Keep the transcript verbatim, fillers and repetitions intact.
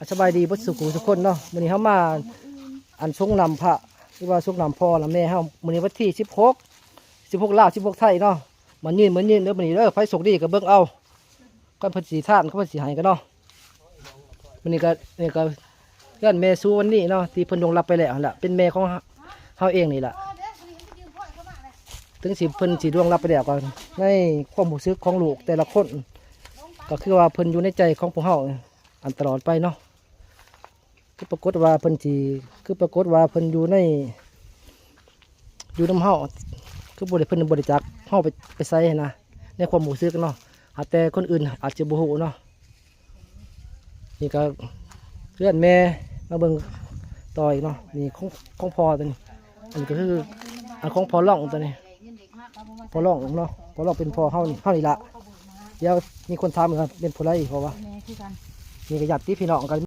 สบายดีเบิดสุขุสุคนเนาะ มื้อนี้เฮามาอันสงน้ำพระ หรือว่าสงน้ำพ่อน้ำแม่เฮา มื้อนี้วันที่สิบหก สิบหกลาว สิบหกไทยเนาะ มายืน มายืนเด้อ มื้อนี้เด้อ ไผโชคดีก็เบิ่งเอา คันเพิ่นสิทาน คันเพิ่นสิให้ก็เนาะ มื้อนี้ก็ นี่ก็เฮือนแม่สู่วันนี้เนาะ ที่เพิ่นล่วงลับไปแล้วหั่นล่ะ เป็นแม่ของเฮาเองนี่ล่ะ ถึงสิเพิ่นสิล่วงลับไปแล้วก็ ในความรู้สึกของลูกแต่ละคน ก็คือว่าเพิ่นอยู่ในใจของพวกเฮา อันตลอดไปเนาะ คือปรากฏว่าเพิ่นสิ คือปรากฏว่าเพิ่นอยู่ใน อยู่นำเฮา คือบ่ได้ เพิ่นบ่ได้จากเฮาไป ไปไสหั้นนะ ในความรู้สึกเนาะ หากแต่คนอื่นอาจจะบ่ฮู้เนาะ นี่ก็เฮือนแม่ มาเบิ่งต่ออีกเนาะ นี่ของ ของพ่อตัวนี้ อันนี้ก็คือ อันของพ่อรองตัวนี้ พ่อรองเนาะ พ่อรองเป็นพ่อเฮานี่ เฮานี่ล่ะ เดี๋ยวมีคนถามว่าเป็นผู้ใด เพราะว่า แม่คือกัน นี่ก็ญาติพี่น้องกัน